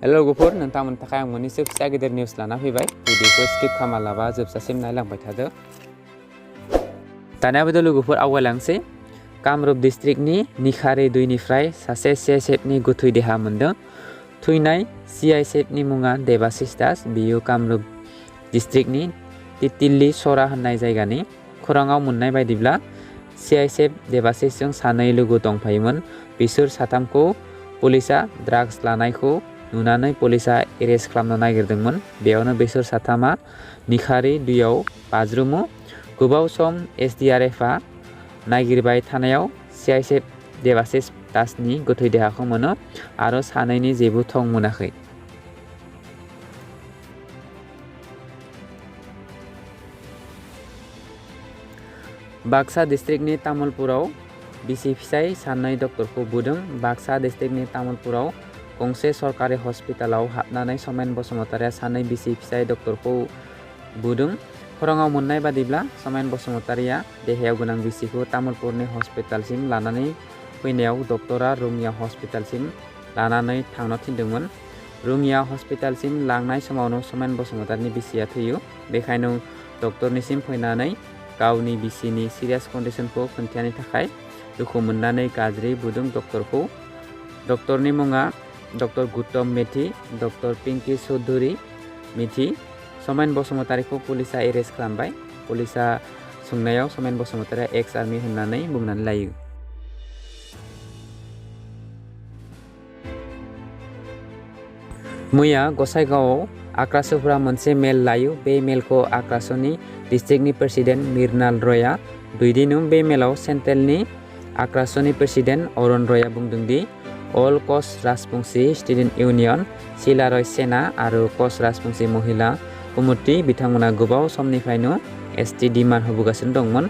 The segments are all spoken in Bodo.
हेल' लोगोफोर नोंथांमोननि थाखाय आं मोननैसो फिसा गिदिर निउस लाना फैबाय भिडिअखौ स्किप खालामालाबा जोबजासिम नायलांबाय थादो। दानिया बिदिनो लोगोफोर आवगायलांसै। कामरुप डिस्ट्रिक्टनि निखारि 2निफ्राय सासे CISFनि गोथै देहा मोनदों। थैनाय CISFनि मुङा देबाशिष दास। बियो कामरुप डिस्ट्रिक्टनि तितिली सरा होननाय जायगानि। खौराङाव मोननाय बायदिब्ला CISF देबाशिषजों सानै लोगो दंफायोमोन। बिसोर साथामखौ पुलिसा ड्राग्स लानायखौ नुनानै पुलिसा एरेस्ट खालामनो नागिरदोंमोन। बेयावनो बिसोर साथामा निखारि 2आव बाज्रुमो। गोबाव सम SDRFआ नागिरबाय थानायाव CISF देबाशिष दासनि गोथै देहाखौ मोनो आरो सानैनि जेबो थं मोनाखै। बाक्सा डिस्ट्रिक्टनि तामुलपुराव बिसि फिसाय सानै डक्टरखौ बुदों। बाक्सा डिस्ट्रिक्टनि तामुलपुराव गंसे सरकारि हस्पिटालाव हाबनानै समेन बसुमतारिया सानै बिसि फिसाय डक्टरखौ बुदों। खौराङाव मोननाय बादिब्ला समेन बसुमतारिया देहायाव गोनां बिसिखौ तामुलपुरनि हस्पिटालसिम लानानै फैनायाव डक्टरा रङिया हस्पिटालसिम लानानै थांनो थिनदोंमोन। रङिया हस्पिटालसिम लांनाय समावनो समेन बसुमतारिनि बिसिया थैयो। बेखायनो डक्टरनिसिम फैनानै गावनि बिसिनि सिरियास कन्डिशनखौ खोन्थानो थाखाय दुखु मोननानै गाज्रि बुदों डक्टरखौ। डक्टरनि मुङा डक्टर गौतम मेथि, डक्टर पिंकी चौधुरी मेथि। समेन बसुमतारिखौ पुलिसा एरेस्ट खालामबाय। पुलिसा सोंनायाव समेन बसुमतारिया एक्स आर्मी होननानै बुंनानै लायो। मैया गसाइगावआव आक्रासुफोरा मोनसे मेल लायो। बे मेलखौ आक्रासुनि डिस्ट्रिक्टनि प्रेसिडेन्ट मिर्नाल रयआ दैदेनो। बे मेलाव सेन्ट्रेलनि आक्रासुनि प्रेसिडेन्ट अरुण रयआ बुंदों दि अल कच राजबंशी स्टुडेन्ट इउनियन, सिलारय सेना आरो कच राजबंशी महिला कमिटि बिथांमोना गोबाव समनिफ्रायनो ST डिमान्ड होबोगासिनो दंमोन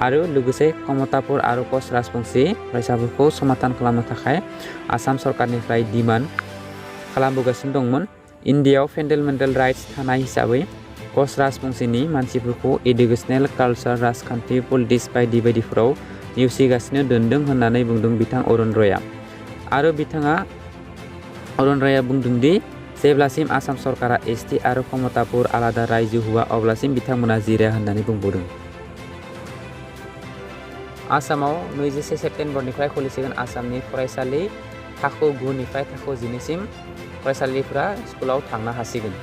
आरो लोगोसे कमतापुर आरो कच राजबंशी फरायसाफोरखौ समाधान खालामनो थाखाय आसाम सरकारनिफ्राय डिमान्ड खालामबोगासिनो दंमोन। इन्डियायाव फान्डामेन्टेल राइट्स थानाय हिसाबै कच राजबंशीनि मानसिफोरखौ एडुकेसनेल, कालचार, राजखान्थि, पलिटिक्स बायदि बायदिफोराव नेवसिगासिनो दोनदों होननानै बुंदों बिथां अरुण रयआ। आरो बिथाङा अरुण रयआ बुंदों दि जेब्लासिम आसाम सरकारा ST आरो कमतापुर आलादा रायजो होआ अब्लासिम बिथांमोना जिराया होननानै बुंबावदों। आसामाव 21 सेप्तेम्बरनिफ्राय खुलिसिगोन आसामनि फरायसालि। थाखो 9 निफ्राय थाखो 12 सिम फरायसालिफोरा स्कुलाव थांनो हासिगोन।